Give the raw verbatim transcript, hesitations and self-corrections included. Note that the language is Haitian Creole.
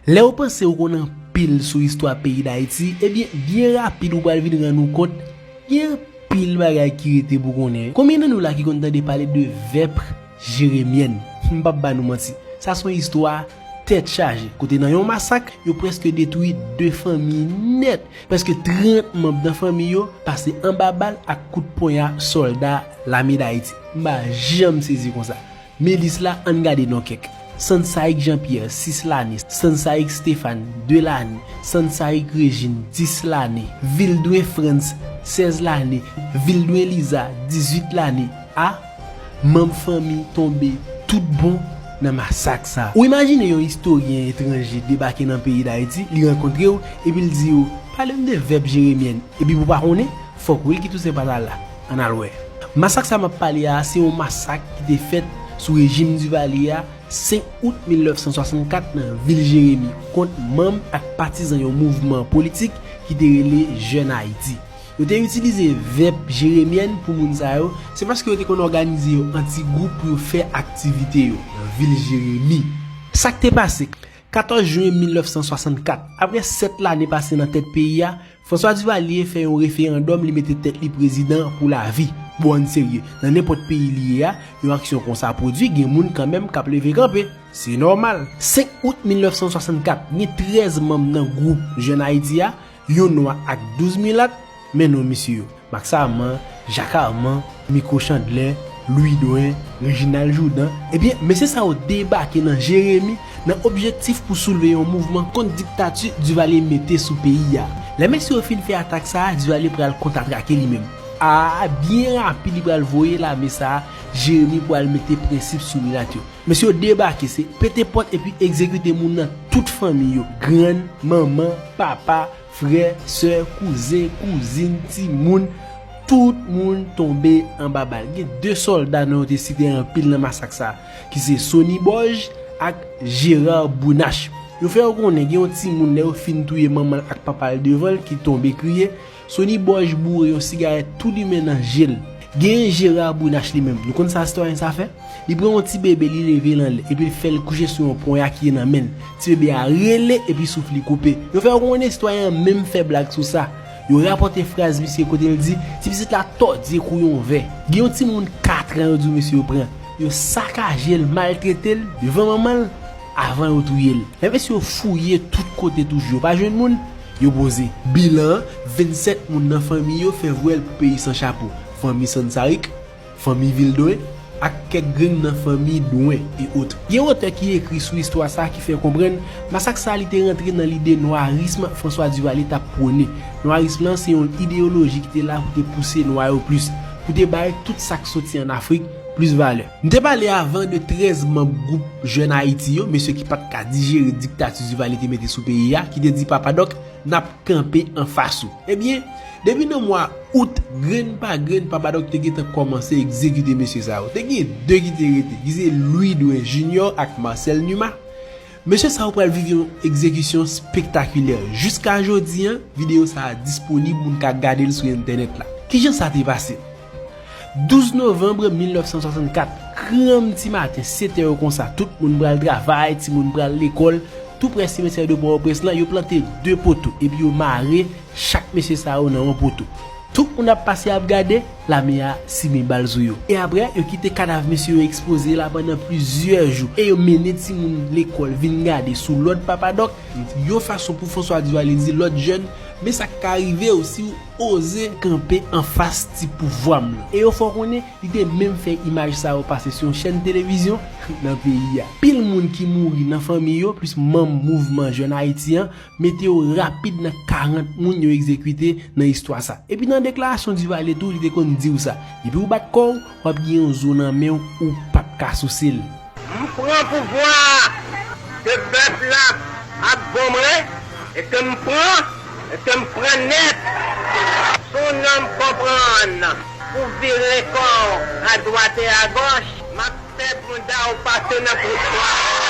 Lè w panse w konn anpil sou istwa peyi Dayiti, ebyen, byen rapid ou pral vin rann ou kont, gen anpil bagay ki rete pou konnen. Konbyen nan nou la ki konn tande pale de vèpre jeremyèn? M p ap ba nou manti. Sa se yon istwa tèt chaje. Kote nan yon masak, yo prèske detwi de fanmi nèt. Prèske trant manm nan fanmi yo pase anba bal ak kout ponya sòlda Lame Dayiti. M pa janm sezi konsa. Men lis la, ann gade non kèk. Sansaik Jean Pierre, sis lane. Sansaik Stéphane, de lane. Sansaik Régine, dis lane. Vildwen Frantz, sèz lane. Vildwen Liza, dizuit lane. A, manm fanmi tonbe tout bon nan masak sa. Ou imajine yon istoryen etranje debake nan peyi Dayiti, li rankontre w, epi l di w, "Pale m de vèpre jeremyèn." Epi pou w pa konnen, fòk Wilky Toussaint pa t al la. Ann al wè. Masak sa m ap pale a, se yon masak ki te fèt sou rejim Duvalier a, senk out mil nèf san swasannkat nan vil Jeremi, kont manm ak patizan yon mouvman politik ki te rele Jèn Ayiti. Yo te itilize vèpre jeremyèn pou moun sa yo, se paske yo te konn òganize yo an ti gwoup pou yo fè aktivite yo nan vil Jeremi. Sa k te pase, katòz jen mil nèf san swasannkat, apre sèt lane pase nan tèt peyi a, François Duvalier fè yon referandòm, li mete tèt li prezidan pou lavi. Bon, ann serye, nan nenpòt peyi li ye a, yon aksyon konsa pwodui, gen moun kanmenm k ap leve kanpe. Se nòmal. Senk out mil nèf san swasannkat, gen trèz manm nan gwoup Jèn Ayiti a, yon nwa ak douz milat, men non misye yo. Max Armand, Jacques Armand, Micko Chandler, Louis Drouin, Reginald Jourdan, ebyen, mesye sa yo debake nan Jeremi nan objektif pou soulve yon mouvman kont diktati Duvalier mete sou peyi a. Lè mesye yo fin fè atak sa a, Duvalier pral kontatrake li menm. A, byen rapid li pral voye lame sa a, Jeremi pral mete prensip sou milat yo. Mesye yo debake, se pete pòt epi egzekite moun nan tout fanmi yo, grann, manman, papa, frè, sè, kouzen, kouzin, timoun, tout moun tonbe anba bal. Gen de sòlda non yo te site anpil nan masak sa, ki se Sony Borges ak Gérard Brunache. Yo fè yo konnen gen yon timoun, lè yo fin touye manman l ak papa l devan l, ki tonbe kriye, Sony Borges boure yon sigarèt tou limen nan je l. Genyen Gérard Brunache li menm. Nou konn sa sitwayen sa fè? Li pran yon ti bebe, li leve l anlè, epi l fè l kouche sou yon ponya ki ye nan men l. Ti bebe a rele, epi souf li koupe. Yo fè yo konnen sitwayen an menm fè blag sou sa. Yo rapòte fraz misye kote l di, "Ti pitit la tòdye kou yon vè." Gen yon timoun kat an yo di w mesye yo pran. Yo sakaje l, maltrete l devan manman l, avan yo touye l. Lè mesye yo fouye tout kote toujou, yo pa jwenn moun, yo poze. Bilan an, vennsèt moun nan fanmi yo fè vwèl pou peyi san chapo. Fanmi Sansarik, fanmi Vildwen, ak kèk grenn nan fanmi Drouin e otre. Gen otè ki ekri sou istwa sa ki fè konprann masak sa li te rantre nan lide nwarism François Duvalier t ap pwone. Nwarism lan se yon ideyoloji ki te la pou te pouse nwa yo plis, pou te bay tout sa k soti ann Afrik plis valè. M te pale avan de trèz manm gwoup Jèn Ayiti yo, mesye ki pa t ka dijere diktati Duvalier te mete sou peyi a, ki te di Papa Dòk, "N ap kanpe anfas ou." Ebyen, depi nan mwa out, grenn pa grenn, Papa Dòk te gentan kòmanse egzekite mesye sa yo. Te gen de ki te rete, ki se Louis Drouin Junior ak Marcel Numa. Mesye sa yo pral viv yon egzekisyon spektakilè. Jiska jodi an, videyo sa a disponib, moun ka gade l sou entènèt la. Kijan sa te pase? Douz novanm mil nèf san swasannkat, granm ti maten, sèt è yo konsa, tout moun pral travay, timoun pral lekòl, tou prè simetyè de Pòtoprens lan, yo plante de poto, epi yo mare chak mesye sa yo nan yon poto. Tout moun ap pase ap gade, lame a simen bal sou yo. E apre, yo kite kadav mesye yo ekspoze la pandan plizyè jou. E yo mennen timoun lekòl vin gade sou lòd Papa Dòk, yon fason pou François Duvalier di lòt jèn, men sa k ka rive w si w oze kanpe anfas ti pouvwa m lan. E yo fè w konnen, li te menm fè imaj sa yo pase sou yon chèn televizyon nan peyi a. Pil moun ki mouri nan fanmi yo, plis manm mouvman Jèn Ayiti an, mete yo rapid nan karant moun yo egzekite nan istwa sa. Epi nan deklarasyon Duvalier tou, li te konn di w sa. Depi w bat kò w, w ap gen yon zo nan men w, ou p ap ka souse l. M pran pouvwa a, ke pèp la ap bon mwen, e ke m pran, e ke m pran nèt. Si w nonm konprann pou vire kò w adwat e agòch, m ap fè bouda w pase nan trou swa.